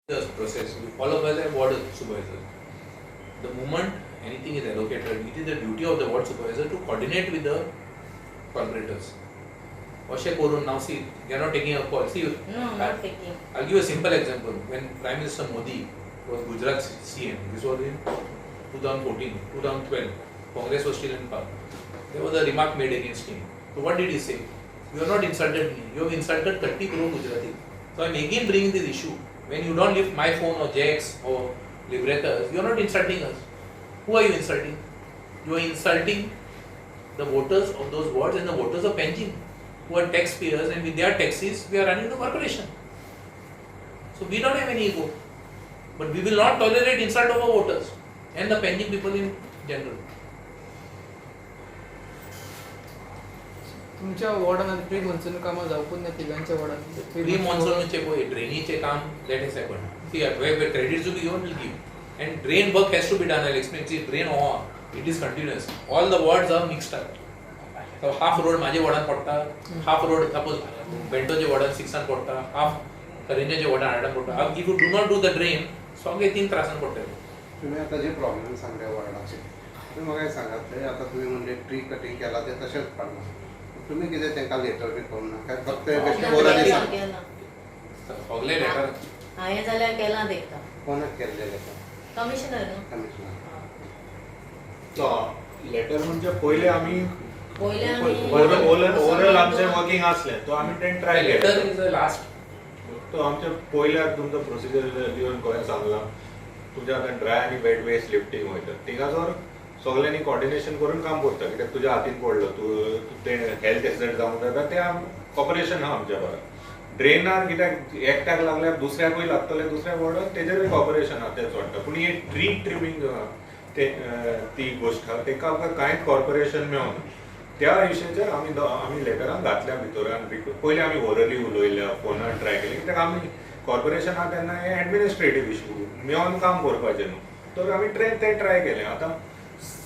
The process we follow by the ward supervisor. The moment anything is allocated, it is the duty of the ward supervisor to coordinate with the corporators. अशें करून now see, you are not taking a call. See, No, not taking. I'll give a simple example. When Prime Minister Modi was Gujarat CM, this was in 2014, 2012, Congress was still in power. There was a remark made against him. So what did he say? You have not insulted me. You have insulted 30 crore Gujarati. So I am again bringing this issue. When you don't lift my phone or Jack's or Libretta's, you are not insulting us. Who are you insulting? You are insulting the voters of those wards and the voters of Panjim, who are taxpayers, and with their taxes we are running the corporation. So we don't have any ego, but we will not tolerate insult of our voters and the Panjim people in general. तुमच्या वॉर्डान pre monsoon कामां जावपूच ना तिगांच्या वॉर्डान? Pre मॉन्सूनाचे पळय ड्रेनीचें काम that has happen. See, where credit to be given will give, and drain work has to be done. I explain. See, drain on it is continuous. All the wards are mixed up. So half road माझ्या वॉर्डान पडटा, half road suppose बेंटोच्या वॉर्डान सिक्सान पडटा, half करंजाच्या वॉर्डान आठान पडटा. If you do not do the drain, सगळे तीन त्रासान पडटले. तुम्ही आता जे प्रॉब्लेम सांगले वॉर्डाचे, तुम्ही म्हाका सांगात, थंय आतां तुमी म्हणजे ट्री कटींग केला ते तशेंच पडलां, तुम्ही कितें तांकां लेटर बी करूंक ना काय फक्त बेश्टे ओरली सांग? सगळे लेटर हांवें जाल्यार केलां तांकां. कोणाक केल्लें लेटर? कमिशनर न्हू. कमिशनर. लेटर म्हणजे पयले आमी पयले आमी ओरल आमचें वर्किंग आसलें, तो आमी तें ट्राय केलें. Later is the last. तो आमच्या पयल्या तुमचो प्रोसिजर दिवन कोणें सांगलां तुमच्या आतां ड्राय आनी वेट वेस्ट लिफ्टींग वयता, थिंगासर सगळ्यांनी कॉर्डिनेशन करून काम करता. कित्याक तुज्या हातीन पडलो तूं तें हेल्थ एक्सिडंट जावंक जाता, तें कॉपरेशन आहा आमच्या बरोबर. ड्रेनार कित्याक एकट्याक लागल्यार दुसऱ्याकूय लागतलें, दुसऱ्या वॉर्डान तेजेरूय कॉपरेशन आहा तें सोडटा. पूण ही ट्री ट्रिमींग ते ती गोश्ट आहा, तेका आमकां कांयच कॉर्पोरेशन मेळना. त्या विशयाचेर आमी आमी लेटरान घातल्या भितर आनी पयलीं आमी ओरली उलयल्या, फोनार ट्राय केलें. कित्याक आमी कॉर्पोरेशन आहा तेन्ना हें एडमिनिस्ट्रेटीव इशू मेळोन काम करपाचें न्हू, तर आमी तें ट्राय केलें. आतां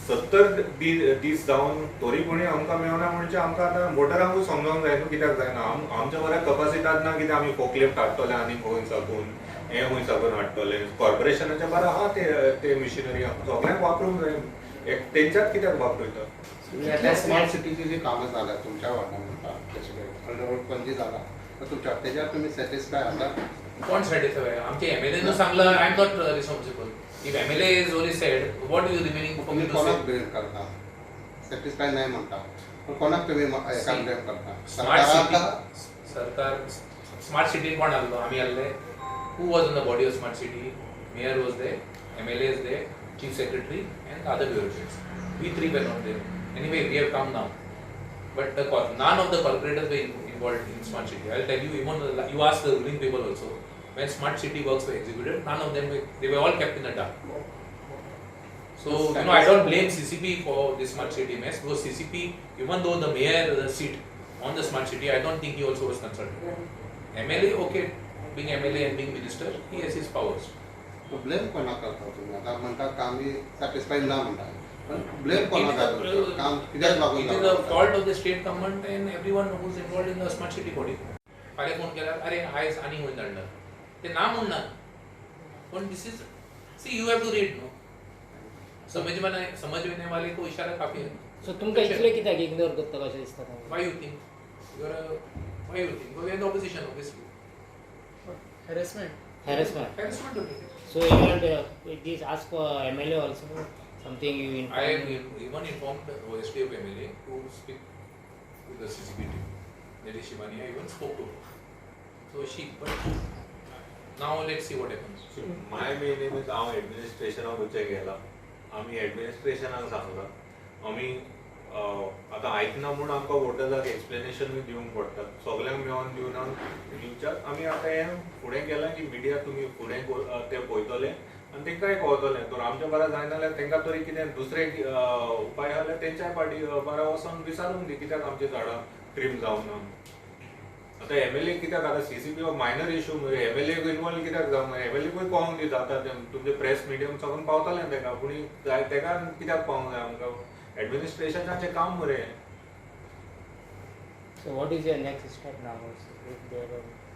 70 दीस जावन तरी कोणी आमकां मेळना म्हणजे आमकां आतां वोटरांकूय समजोंक जाय न्हू कित्याक जायना. आमच्या बऱ्या कपासिटात ना कित्याक आमी फोकलिफ्ट हाडटले आनी खंय साकून हें खंय साकून हाडटले. कॉर्पोरेशनाच्या बरें आहा ते मिशिनरी सगळ्यांक वापरूंक जाय, तेंच्यात कित्याक वापरता. आतां स्मार्ट सिटीची जी कामां जाल्या तुमच्या वॉर्डान म्हणटा, जशें ऑल ओवर पणजी जाला, तुमच्या तेज्यार तुमी सॅटिस्फाय आसा? कोण सॅटिस्फाय? आमचे एमएलए नु सांगला I am not responsible. If MLA is only said, what is remaining for me to say? कोणाक ब्लेम करता? सॅटिस्फाय नाही म्हणटा, पण कोणाक तुमी हेका ब्लेम करता? स्मार्ट सिटी सरकार, स्मार्ट सिटीन कोण आहलो? आमी आहले. Who was in the body of smart city? Mayor was there, MLA is there, chief secretary and other bureaucrats. We three were not there. Anyway, we have come now. But the none of the corporators were involved in smart city. I will tell you, even you ask the ruling people also, when smart city works were executed, none of them were, they were all kept in the dark. So, you know, I don't blame CCP for this smart city mess, because CCP, even though the mayor the seat on the smart city, I don't think he also was consulted. MLA, okay, being MLA and being minister, he has his powers. So blame कोणाक करता तुम्ही? आता म्हणटा आमी satisfy ना म्हणटा, पण blame कोणाक करता? काम कित्याक लागून? It is the fault of the state government and everyone who is involved in the smart city body. फाल्यां फोन केल्यार अरे आयज आनी खंय धाडला ते ना म्हणना, पण this is, see you have to read no. समझने वाले को इशारा काफी है. सो तुमकां इतले कित्याक इग्नोर करता कशें दिसता? Why you think you are why you think we are in the opposition obviously. Harassment. Harassment. Harassment only. So you want this ask for MLA also something you inform? I am even informed OSD of MLA to speak to the CCP team. That is Shivani. I even spoke to her. So she, but now let's see what happens. So my main aim is हांव एडमिनिस्ट्रेशनाक वचूंक गेला, आमी एडमिनिस्ट्रेशनाक सांगला, आमी आतां आयकना म्हूण आमकां वोटर्साक एक्सप्लेनेशनूय दिवंक पडटा, सगल्यांक मेळोन दिवना दिवच्याक आमी आतां हें फुडें गेलां की मिडिया तुमी फुडें ते पळयतले आनी तांकांय कळटलें. तर आमच्या बरा जायना जाल्यार तांकां तरी कितें दुसरे उपाय आहा जाल्यार तेंच्याय पाटी बारा वचोन विचारूंक दी कित्याक आमचीं झाडां ट्रीम जावना. आतां एमएलए कित्याक आतां सीसीपी हो मायनर इशू मरे, एमएलए इनवॉल्व कित्याक जावंक जाय? एमएलए कळोंक दी जाता तें, तुमचें प्रेस मिडियम साकून पावतालें ताका, पूण ताका कित्याक पावंक जाय आमकां? एडमिनिस्ट्रेशनाचें काम मरे. So what is your next step now? If there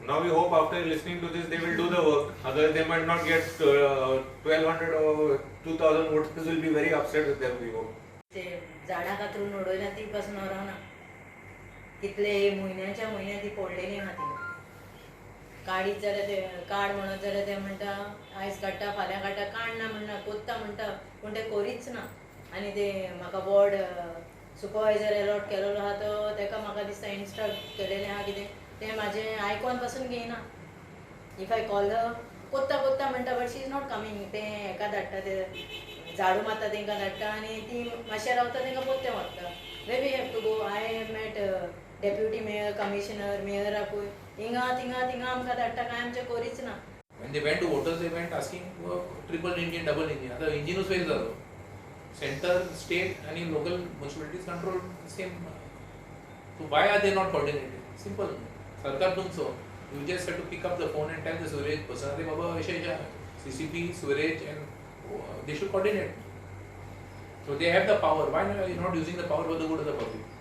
Now we hope after listening to this they will do the work. Otherwise they might not get 1200 or 2000 voters will be very upset with them, we hope. ते झाडां कातरून उडयल्या ती पासून ना कितले म्हयन्याच्या म्हयन्या ती पडलेली आहा ती काडीत जाल्यार ते काड म्हणत जाल्यार ते म्हणटा आयज काडटा फाल्यां काडटा, काडना म्हणना, कोत्ता म्हणटा, पूण ते करीच ना. आनी ते म्हाका वॉर्ड सुपरवायजर एलॉट केलेलो आहा तो तेका म्हाका दिसता इन्स्ट्रक्ट केलेलें आहा कितें तें म्हाजें आयकोन पासून घेयना. If I call कोत्ता कोत्ता म्हणटा, but she is not coming. तें हेका धाडटा, ते झाडू मारता तेंकां धाडटा आनी ती मातशें रावता तेंकां पोत्तें मारता. Way we have to go. I have met deputy mayor, commissioner, मेयराकूय हिंगा थिंगा थिंगा आमकां धाडटा, कांय आमचें करीच ना. When they went to voters, they went asking triple engine, double engine. आतां इंजिनूच फेल जालो. सेंटर, स्टेट आनी local municipalities control same. So why are they not coordinated? Simple. सरकार तुमचो, you just have to pick up the phone and tell the sewerage person, अरे बाबा अशें अशें CCP, sewerage and they should coordinate. So they have the power. Why are you not using the power for the good of the public?